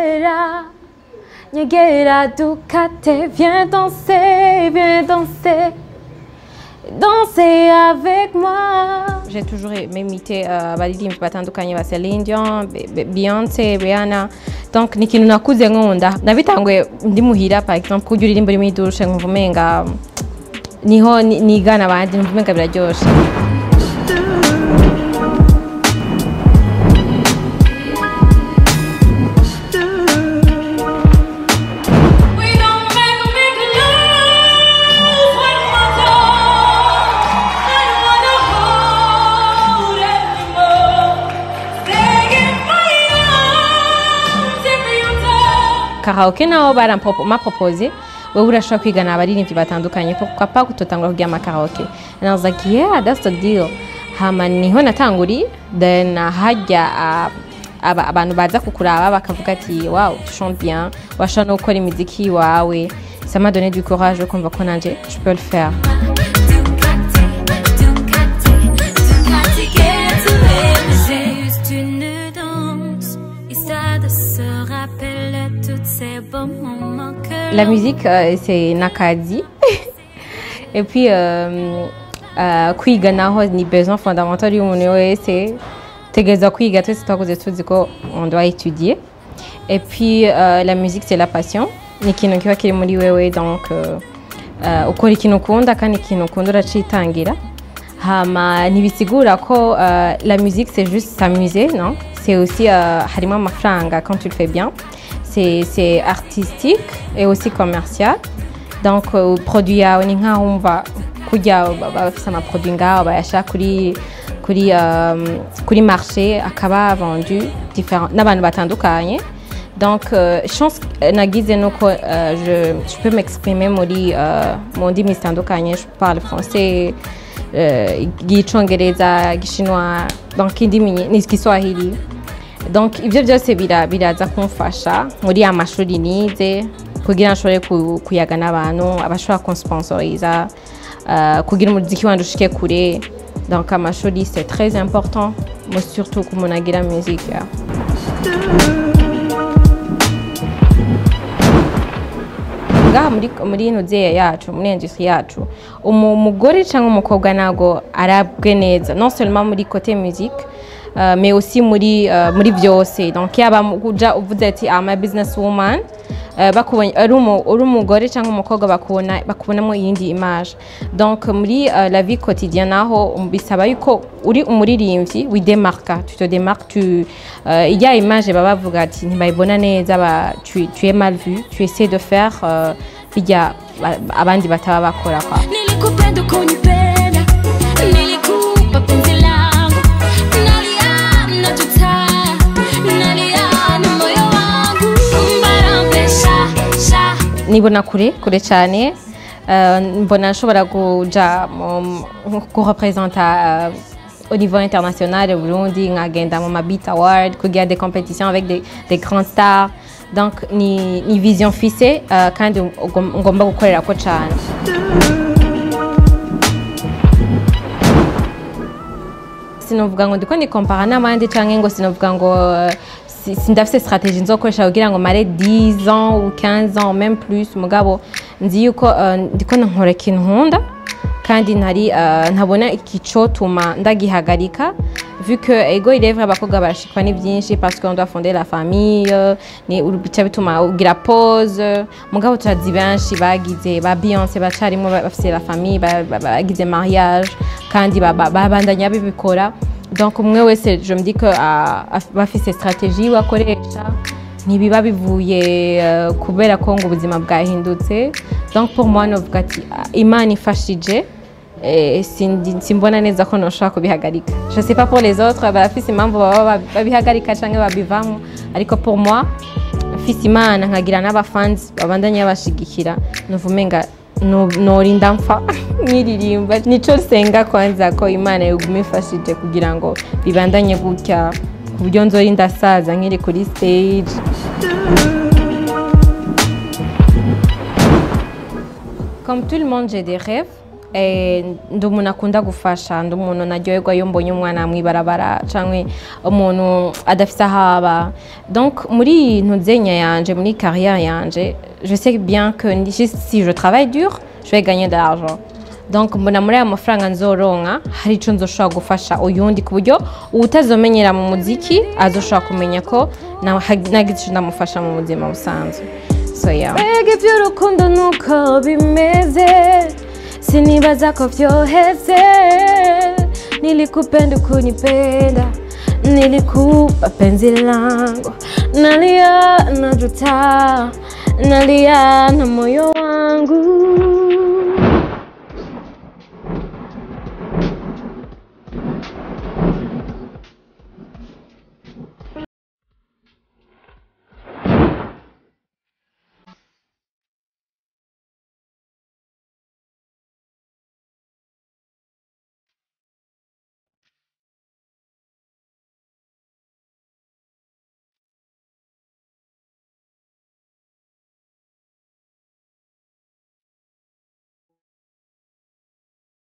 Nyegera, nyegera dukate, viens danser, viens danser, danser avec moi. J'ai toujours aimé imiter abaririmbyi batandukanye ba Celine Dion, Beyoncé, Rihanna. Donc ni ikintu nakuze nkunda. Nabitanguye ndi muhira, par exemple kurya uririmbo uri muri douche, nkumva umenga niho nigana abandi, nkumva umenga biraryoshe. We gon' make a big love one more time. I don't wanna hold anymore. Stay in my arms if you dare. Karaoke naho baramproposé, wewe urashobora kwigana abaririmbyi batandukanye, pourquoi pas kutotangura kugira ama karaoke? And I was like, "Yeah, that's the deal." Hama niho natanguriye, then hajya abantu baza kukuraba bakavuga ati: "Wow, tu chantes bien, washobora no gukora imiziki iwawe." Ça m'a donné du courage yo kumva ko nanje je peux le faire. Ducati, Ducati, Ducati, get away. Juste une danse, histoire de se rappeler tous ces bons moments que La musique, c'est n'akazi. Et puis, kwiga naho ni besoin fondamental y'umuntu wese. Tegereza kwiga, twese twakuze tuzi ko on doit étudier. Et puis, la musique, c'est la passion. Ni ikintu kiba kiri muri wewe, donc ukora ikintu ukunda, kandi ikintu ukunda uracitangira. Hama ntibisigura ko la musique, c'est juste s'amuser, non? C'est aussi harimo amafaranga quand tu le fais bien. C'est artistique et aussi commercial. Donc produit yawe ni nkaho wumva kurya bafise amaproduit ngaho bayashira kuri marché, akaba vendu différent n'abantu batandukanye. Donc chance nagize nuko je peux m'exprimer muri mu ndimi zitandukanye. Je parle français, igicongereza, igishinwa, donc indimi n'Igiswahili. Donc ibyo byose biraza kumfasha muri ya mashuri nize kugira nshobore kuyaga n'abantu abashobora kunsponsoriza, kugira umuziki wanje ushike kure. Donc amashuri, c'est très important, mais surtout ku muntu agira musique, yeah. Ngaha muri ntuzeya yacu, muri industrie yacu, umugore cyangwa umukobwa ntabwo arabwe neza, non seulement muri côté musique, mais aussi muri byose. Donc yaba kuja uvuze ati "I'm a business woman", bakubonye uri umugore cyangwa umukobwa, bakubonamo iyindi image. Donc muri la vie quotidienne naho bisaba yuko uri umuririmbyi widemarka, tu te démarques, tu il y a image baba bavuga ati ntibayibona neza, tu es mal vu, tu essaies de faire bijya abandi bataba bakora kwa. Nilikupenda ukunipenda, nilikupa penzi langu, nalia najuta, nalia na moyo wangu, mbarampesha sha. Nibona kure kure cyane. Mbona nshobora kuja kurepresenta au niveau international au Burundi, nkagenda mu ma BET Award, kugira des compétitions avec des grandes stars. Donc ni vision mfise, kandi ngomba gukorerako cyane. Sinovuga ngo ndiko nikompara n'abandi, canke ngo sinovuga ngo sindafise stratégie nzokoresha kugira ngo mare 10 ans ou 15 ans, même plus. Mugabo nzi yuko ndiko nkora ikintu nkunda, kandi ntari ntabona ikicotuma ndagihagarika, vu que ego, il est vrai, abakobwa barashikwa ni byinshi parce qu'on doit fonder la famille, ni bica bituma ugira pause. Mugabo turazi benshi bagize, ba Beyoncé bacarimo, bafise la famille, bagize mariage, kandi babandanya bibikora. Donc umwe wese, je me dis que bafise stratégie bakoresha, ntibiba bivuye kubera ko ngo ubuzima bwahindutse. Donc pour moi novuga ati Imana ifashije, simbona neza ko noshobora kubihagarika. Je sais pas pour les autres, barafise impamvu baba babihagarika canke babivamo, ariko pour moi mfise Imana, nkagira n'abafans babandanya babashigikira, numva umenga norinda mpfa nkiririmba. Nico nsenga kwanza, ko Imana yoguma ifashije kugira ngo bibandanye gutya, ku buryo nzorinda saza nkiri kuri stage. Comme tout le monde, j'ai des rêves. Ndi umuntu akunda gufasha, ndi umuntu naryoherwa iyo mbonye umwana mw'ibarabara canke umuntu adafise aho aba. Donc muri iyi ntuzenya yanje, muri carrière yanje, je sais bien que si je travaille dur, je vais gagner de l'argent. Donc mbona muri ayo mafaranga nzoronka hari ico nzoshobora gufasha uyundi, ku buryo uwutazomenyera mu muziki azoshobora kumenya ko nagize ico ndamufasha mu buzima busanzwe. So yeah. Mbega ivy'urukundo nuko bimeze, sinibaza ko vyoheze. Nilikupenda ukunipenda, nilikupa penzi langu, nalia najuta, nalia na moyo wangu.